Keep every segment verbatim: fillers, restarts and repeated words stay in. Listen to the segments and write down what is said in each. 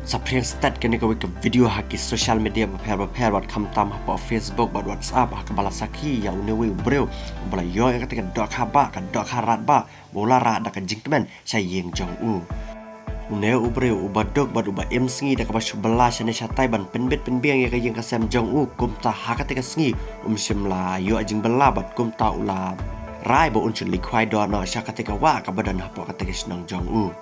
Sa phriang stet kane kawei ka video ha ki social media bapher bapher, wat khamtam hapoh Facebook bad WhatsApp, ha kaba la sakhi ïa une uwei u briew uba la ïoh ïa kata ka dohkha bah, ka dohkha rat bah, ba u la rah da ka jingkmen sha ïing jong u. Une u briew uba duk bad uba im sngi da kaba shu bylla shane shatai ban pynbit pynbiang ïa ka ïing ka sem jong u, kumta ha kata ka sngi um shym la ïoh jingbylla bad kumta u la rai ba un shu leit khwai doh noh sha kata ka wah kaba don hapoh kata ka shnong jong u.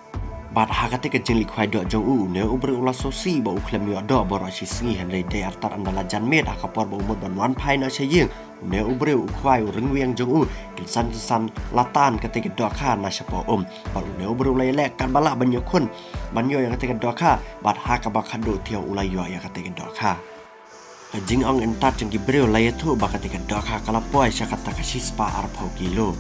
Bad ha kata ka jingleit khwai doh jong u, une u briew u la sngewsih ba u khlem ïoh doh baroh shi sngi, hynrei dei artat ynda la jan miet ha ka por ba u mut ban wan phai noh sha ïing, une u briew u khwai u ryngwiang jong u kynsan kynsan la tan kata ka dohkha na shapoh um. Bad une u briew u la ïaleh katba lah ban ïakhun ban ïoh ïa kata ka dohkha, bad ha kaba khadduh thiaw u la ïoh ïa kata ka dohkha. Ka jingong yntat jong ki briew la ïathuh ba kata ka dohkha ka la poi sha kata ka shispah arphew kilo.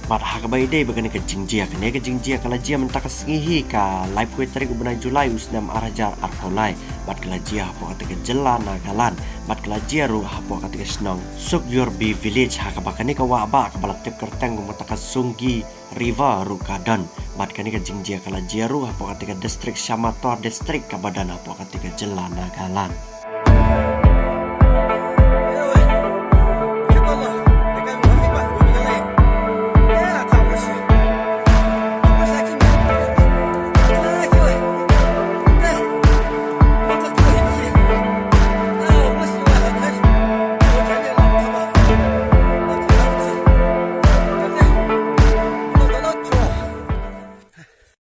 Bad ha kaba ïadei bad kane ka jingjia, kane ka jingjia ka la jia mynta ka sngi hi, ka laiphew tarik u bnai July u snem ar hajar arphew lai. Bad ka la jia hapoh kata ka jylla Nagaland. Bad ka la jia ruh hapoh kata ka shnong Sukyurbi Village, ha kaba kane ka wah bah kaba la tip kyrteng kum kata ka Sungki River ruh ka don. Bad kane ka jingjia ka la jia ruh hapoh kata ka district Shamator District kaba don hapoh kata ka jylla Nagaland.